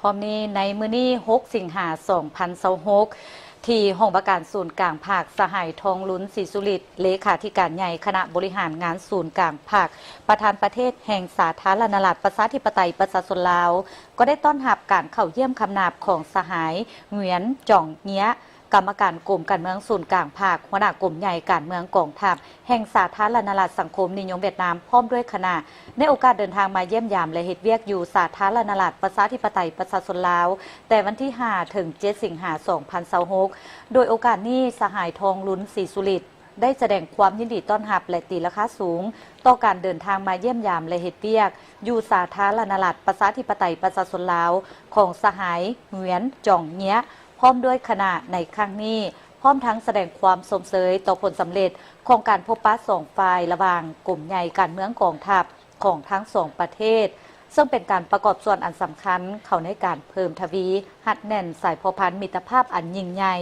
ພ້ອມນີ້ໃນມື້ນີ້ ຫົກ ສິງຫາ ສອງພັນຊາວຫົກ ທີ່ຫ້ອງວ່າການສູນກາງພັກ ສະຫາຍ ທອງລຸນ ສີສຸລິດ ເລຂາທິການໃຫຍ່ຄະນະບໍລິຫານງານສູນກາງພັກ ປະທານປະເທດແຫ່ງສາທາລະນະລັດ ປະຊາທິປະໄຕ ປະຊາຊົນລາວ ກໍໄດ້ຕ້ອນຮັບການເຂົ້າຢ້ຽມຄຳນັບຂອງສະຫາຍ ຫງວຽນ ຈອງເງຍ ກຳມະການກົມການເມືອງສູນກາງພັກ ຫົວໜ້າກົມໃຫຍ່ການເມືອງກອງທັບ ແຫ່ງສາທາລະນະລັດສັງຄົມນິຍົມຫວຽດນາມ ພ້ອມດ້ວຍຄະນະ ໃນໂອກາດເດີນທາງມາຢ້ຽມຢາມ ແລະ ເຮັດວຽກຢູ່ສາທາລະນະລັດປະຊາທິປະໄຕປະຊາຊົນລາວ ແຕ່ວັນທີ ຫ້າ ເຖິງ ເຈັດ ສິງຫາ ສອງພັນຊາວຫົກ ໂດຍໂອກາດນີ້ ສະຫາຍ ທອງລຸນ ສີສຸລິດ ໄດ້ສະແດງຄວາມຍິນດີຕ້ອນຮັບ ແລະ ຕີລາຄາສູງ ຕໍ່ການເດີນທາງມາຢ້ຽມຢາມ ແລະ ເຮັດວຽກຢູ່ສາທາລະນະລັດປະຊາທິປະໄຕປະຊາຊົນລາວ ຂອງສະຫາຍ ຫງວຽນ ຈອງເງຍ ພ້ອມດ້ວຍຄະນະໃນຄັ້ງນີ້, ພ້ອມທັງສະແດງຄວາມຊົມເຊີຍຕໍ່ຜົນສຳເລັດຂອງການພົບປະສອງຝ່າຍ ລະຫວ່າງກົມໃຫຍ່ການເມືອງກອງທັບຂອງທັງສອງປະເທດ, ເຊິ່ງເປັນການປະກອບສ່ວນອັນສຳຄັນເຂົ້າໃນການເພີ່ມທະວີຮັດແໜ້ນສາຍພົວພັນມິດຕະພາບອັນຍິ່ງໃຫຍ່,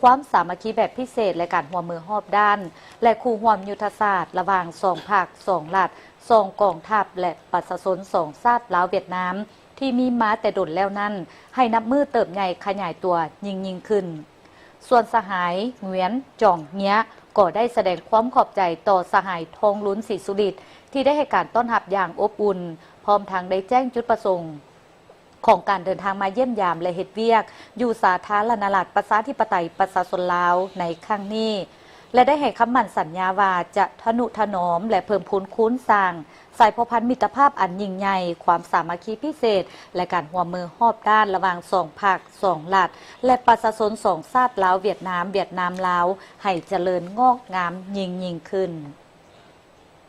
ຄວາມສາມັກຄີແບບພິເສດ ແລະ ການຮ່ວມມືຮອບດ້ານ ແລະ ຄູ່ຮ່ວມຍຸດທະສາດລະຫວ່າງສອງພັກ, ສອງລັດ, ສອງກອງທັບ ແລະ ປະຊາຊົນສອງຊາດລາວ-ຫວຽດນາມ ທີ່ມີມາແຕ່ດົນແລ້ວນັ້ນ ໃຫ້ນັບມື້ເຕີບໃຫຍ່ຂະຫຍາຍຕົວຍິ່ງໆຂຶ້ນ. ສ່ວນສະຫາຍ ຫງວຽນ ຈອງເງຍ ກໍໄດ້ສະແດງຄວາມຂອບໃຈຕໍ່ສະຫາຍ ທອງລຸນ ສີສຸລິດ ທີ່ໄດ້ໃຫ້ການຕ້ອນຮັບຢ່າງອົບອຸ່ນ, ພ້ອມທັງໄດ້ແຈ້ງຈຸດປະສົງຂອງການເດີນທາງມາຢ້ຽມຢາມ ແລະ ເຮັດວຽກຢູ່ສາທາລະນະລັດປະຊາທິປະໄຕປະຊາຊົນລາວໃນຄັ້ງນີ້ ແລະ ໄດ້ໃຫ້ຄຳໝັ້ນສັນຍາວ່າຈະທະນຸຖະໜອມ ແລະ ເພີ່ມພູນຄູນສ້າງ ສາຍພົວພັນມິດຕະພາບອັນຍິ່ງໃຫຍ່, ຄວາມສາມັກຄີພິເສດ ແລະ ການຮ່ວມມືຮອບດ້ານລະຫວ່າງສອງພັກ, ສອງລັດ ແລະ ປະຊາຊົນສອງຊາດລາວ-ຫວຽດນາມ, ຫວຽດນາມ-ລາວ ໃຫ້ຈະເລີນງອກງາມຍິ່ງໆຂຶ້ນ.